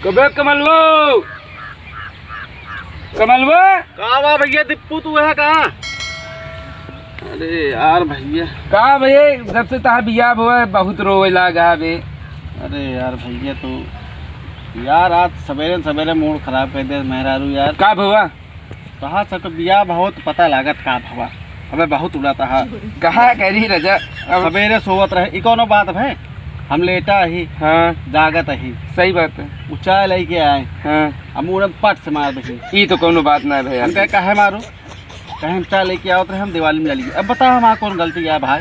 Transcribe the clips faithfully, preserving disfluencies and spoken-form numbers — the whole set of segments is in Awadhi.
कबे कमलवो? कमलवो? का बा भइया दीपू, तू है का? अरे यार भइया। का भइया, जब से तहार बियाह भवा है, बहुत रोवे लागा बे। अरे यार भइया, तू यार आज सबेरे सबेरे मूड खराब कर दे मेहरारू यार। का भवा? कहा से तो बियाह बहुत पता लागत का भवा। अबे बहुत उड़ाता है। कहा करी रजा? अब सबेरे सोवत रहे, ई कौनो बात है? हम लेटा ही, हाँ। जागत ही। सही बात है। उ चाय लेके आए। हाँ। हम उड़न पट से मार दही। ई तो कौनो बात ना है भइया। हम कहे, "काहे मारू?" कहे, "हम चाय लेके आवत रहे, हम दिवाली में ले लिए।" अब बता, हमारा कौन गलती है भाई?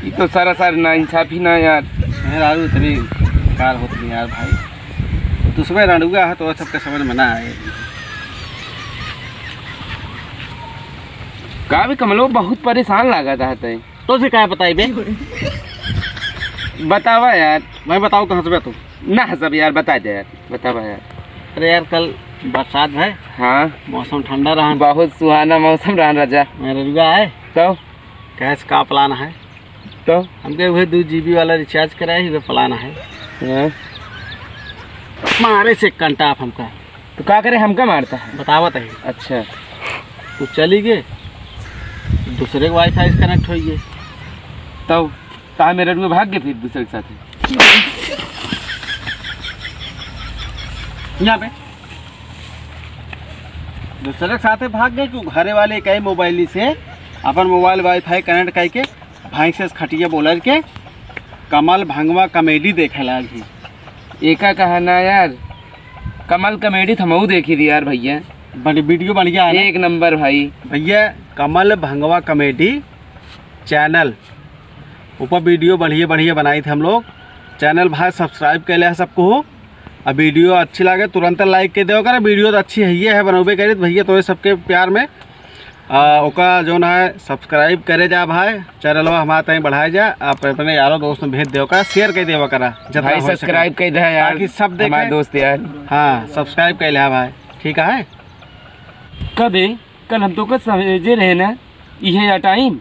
ई तो सरासर नाइंसाफी ना यार। मेहरारू इतनी बेकार होती है यार भाई। दूसरे रंडुआ है तो सबके समझ में ना आए। का भी कमलो, बहुत परेशान लागत है तै। तो से का बताई बे? बतावा यार। मैं बताऊँ तो हंसबे तू। ना हंसब यार, बता दे यार, बतावा यार। अरे यार, कल बरसात है। हाँ। मौसम ठंडा रहा। बहुत सुहाना मौसम रहा राजा। मेहररुआ है। तो? कहे से का plan है? तो? हमके वही दो GB वाला recharge कराए ही, वह plan है। हाँ। मारे से कंटाप हमका। तो का करे, हमका मारता है? बतावत है। अच्छा। तो चली गए, दूसरे के WiFi से connect होई गए। तब कहा मेरे में भाग गए फिर दूसरे के साथ? यहाँ पे दूसरे के साथे भाग गए कि घरे वाले कई mobile से अपन mobile WiFi connect करके भाई से खटिया बोलर के कमल भंगवा comedy देखे लाग ही। एका कहा ना यार, कमल comedy तो हमहू देखी थी यार भइया। बड़ी video बढ़िया है ना? एक number भाई। भइया, कमल भंगवा comedy channel ऊपर video बढ़िया बढ़िया बनाई थे हम लोग। Channel भाई subscribe कर लिया सबको। अब video अच्छी लागे तुरंत like कर देवा करा। Video तो अच्छी है, ये है बनौबे करी तो भइया तो ये सबके प्यार में आ, ओका जौन है subscribe करे जा भाई, channelवा हमारा ताईं बढ़ाए जा, आप अपने यारों दोस्त में भेज देवा करा, share कर देवा करा जितना भाई, हो सके। Subscribe कर दे यार, ताकि सब देखे। हमारे दोस्त यार। हाँ, subscribe कर लिया भाई, ठीक है। कबे कल हम तो का समझे रहे ना, इहे या time।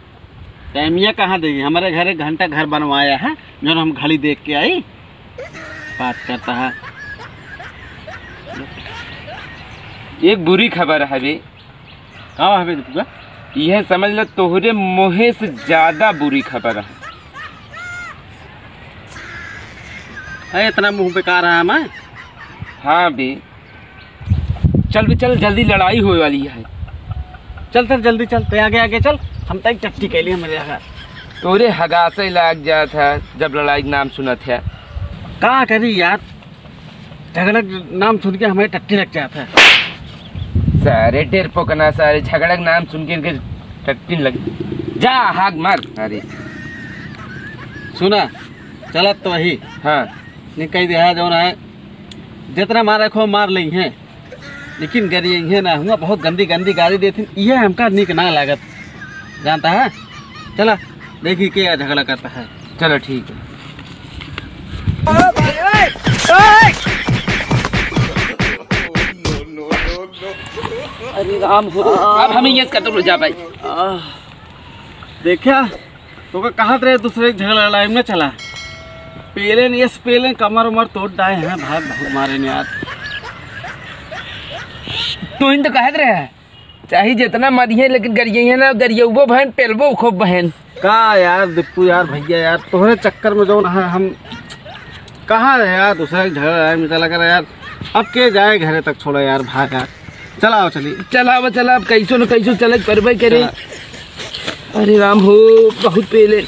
Time ये कहाँ देगी, हमारे घर एक घंटा घर बनवाया है, जो हम घड़ी देख के आई, बात करता है। एक बुरी खबर है बे। का हवे दीपुआ? यह समझ लो, तोहरे मोहे से ज्यादा बुरी खबर है। अरे, इतना मुंह बेकार है मैं? हाँ बे, चल बे, चल, जल्दी लड़ाई होए वाली है। चल, चल, जल्दी चल, ते आगे, आगे चल, हम तक टट्टी के लिए मेरे घर। तोरे हगासे लाग जात है, जब लड़ाई के नाम सुनत है। का करी यार, झगड़ा के नाम सुन के हमें टट्टी लग जाता है। सारे डेरपोकना, सारे झगड़ा के नाम सुन के इनके टट्टी लग जा, हाक मार। अरे सुना, चलत तो वही। हाँ। ने कही दिया जौन है, जितना मारे को मार लेइहैं, लेकिन गरियइहैं ना। हुआ बहुत गंदी गंदी गारी देथिन, इहे हमका नीक ना लागत, जानता है। चला देखी के झगड़ा करता है। चलो ठीक है। अरे राम हो, अब हम ये कतल हो जा भाई। देखा, तोका कहत रहे दूसरे के झगड़ा लड़ाई में चला। पेलेन, यस पेलेन, कमर उमर तोड़ डाए हैं भाई, बहुत मारे ने यार। तू ही तो कहत रहे, चाहे जितना मरिए लेकिन गरियइहैं ना, गरियउबो बहन, पेलबो खूब बहन। का यार दीपू यार, भइया यार, तोहरे चक्कर में जौन है हम कहाँ है यार, दूसरे के झगड़ा लड़ाई में चला कर यार। अब के जाए घरे तक, छोड़ा यार, भाग यार। चला आओ, चली। चला अब, चला अब, कैसो न कैसो चले के परबे करे। चला। अरे राम हो, बहुत पेले।